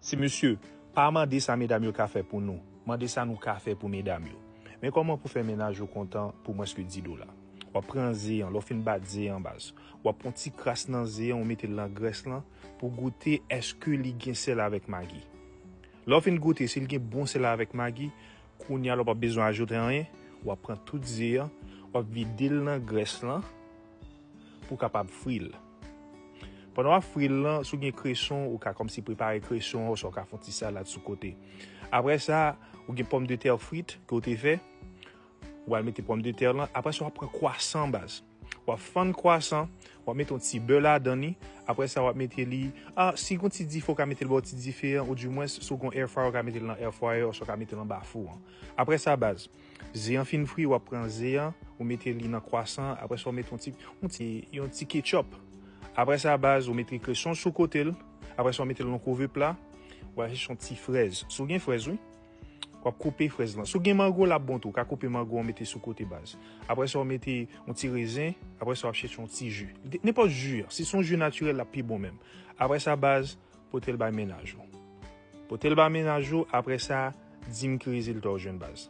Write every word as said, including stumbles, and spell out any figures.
Ti mesye, pa mande sa medam yo ka fè pou nou. Mande sa nou ka fè pou medam yo. Men kòman pou fè mennaj ou kontan pou mwens ke dis dola. W ap pran ze an, lè w fin bat ze an baz. W ap pran ti kras nan ze an, ou mete l nan grès lan, pou goute èske li gen sèl avèk magi. Lè w fin goute, si l gen bon sèl avèk magi, kounye a la w p ap bezwen ajoute anyen, w ap pran tout ze an, w ap vide l nan grès lan, pou w kapab fri l. Pandan w ap fri l lan, si w gen kreson, ou ka kòmsi prepare kreson, oswa w ka fè yon ti salad sou kote. Apre sa, ou gen pòmdetè frit ke w te fè, ou al mete pòmdetè lan. Apre sa, w ap pran kwasan baz. W ap fann kwasan, w ap mete yon ti bè ladan li. Apre sa, w ap mete li, ah, si w gen yon ti dife, w ka mete l bò ti dife an, ou dimwens, si w gen yon air fryer, w ka mete l nan air fryer, oswa w ka mete l anba fou an. Apre sa, baz, ze an fin fri, w ap pran ze an, ou mete li nan kwasan, apre sa w mete yon ti, yon ti, yon ti ketchup. Apre sa, baz, ou mete kreson sou kote l, apre sa w mete l nan kouve pla, w al chèche yon ti frèz. Si w gen frèz, wi, w ap koupe frèz lan. Si w gen mango, l ap bon tou, w ka koupe mango an mete sou kote, baz. Apre sa w mete yon ti rezen, apre sa w ap chèche yon ti ji. Nenpòt ji, si se yon ji natirèl, l ap pi bon menm. Apre sa, baz, pote l bay mennaj ou. Pote l bay mennaj ou, apre sa, di m ki rezilta w jwenn, baz.